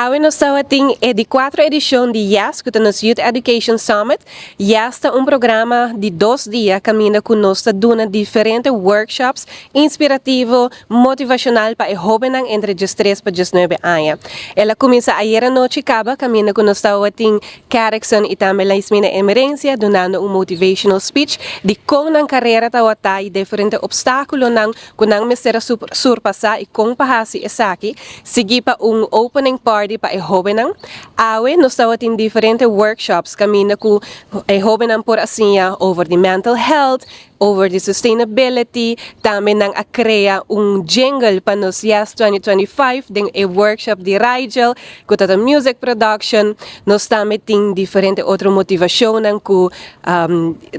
Awe nos tabatin e di 4 edicion di YES, cu ta nos Youth Education Summit. YES ta un programa di 2 dia caminda cu nos ta duna diferente workshops inspirativo, motivacional pa e hobennan entre 13 pa 19 aña. El a cuminsa ayera nochi caba, caminda cu nos tabatin Carrickson y tambe Laismina Emerencia, dunando un motivational speech di con nan carera tabata y diferente obstaculonan cu nan mester a surpasa y con pa haci esaki, sigui pa un opening party pa e hobennan. Awe nos tabatin diferente workshops caminda cu e hobennan por a siña over di mental health, over the sustainability, tambe nan a crea un jingle pa nos Yes 2025 den e workshop di Rigel, cu ta music production. Nos tambe tin diferente otro motivacion cu,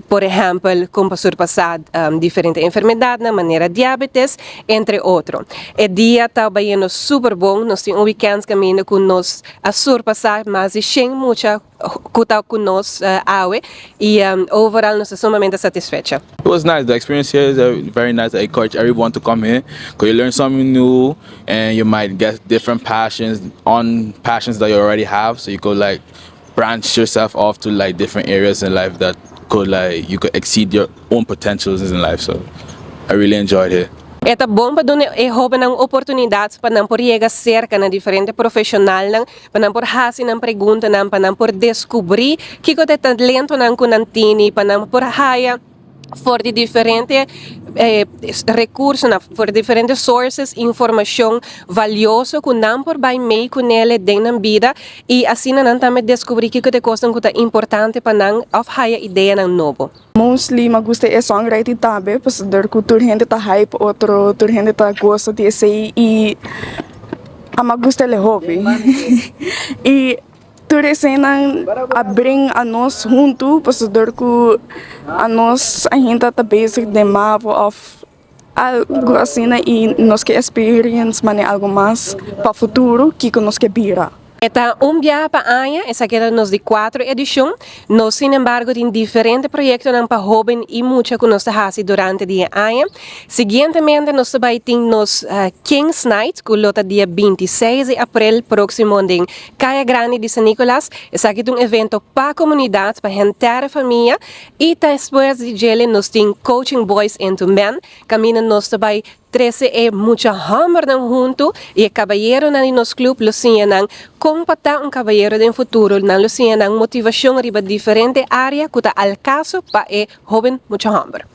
por ehempel, con pa surpasa diferente enfermedad, manera diabetes, entre otro. E dia ta bayendo super bon, nos tin un weekend caminda cu nos a surpasa mas di 100 mucha cu ta cu nos awe y overall nos ta sumamente satisfecho. It was nice. The experience here is very nice. I encourage everyone to come here because you learn something new and you might get different passions on passions that you already have. So you could, like, branch yourself off to, like, different areas in life that could, like, you could exceed your own potentials in life. So I really enjoyed it. E ta bon pa duna e hobennan oportunidad pa nan por yega cerca na diferente profesionalnan, pa nan por haci nan preguntanan, pa nan por descubri kico ta e talentonan cu nan tin, pa nan por haya for di diferente recurso, for diferente sources, informacion valioso cu nan por bay mee cu ne den nan bida y asina nan tambe descubri kico ta e cos cu ta importante pa nan of haya ideanan nobo. Mostly mi gusta e songwriting tambe, pasobra cu tur hende ta hype otro, tur hende ta gosta di esey y ami gusta e hobby. Y tur eseynan a bring nos hunto, pasobra cu nos ainda ta basic di mavo of algo asina y nos kier experience manera algo mas pa futuro cu nos kier bira. E ta un biaha pa aña, esaki ta nos di 4 edicion. Nos, sin embargo, tin diferente proyectonan pa hoben y mucha cu nos ta haci durante e aña. Siguientemente, nos tambe tin nos King's Night, cu ta dia 26 di april proximo na Caya Grande di San Nicolas. Esaki ta un evento pa comunidad, pa henter famia. Y despues di dje, nos tin Coaching Boys into Men, caminda nos tambe trece e mucha hombernan hunto y e cabayeronan den nos club lo siña nan con pa ta un cabayero den futuro, nan lo siña nan motivacion riba diferente area cu ta al caso pa e hoben mucha homber.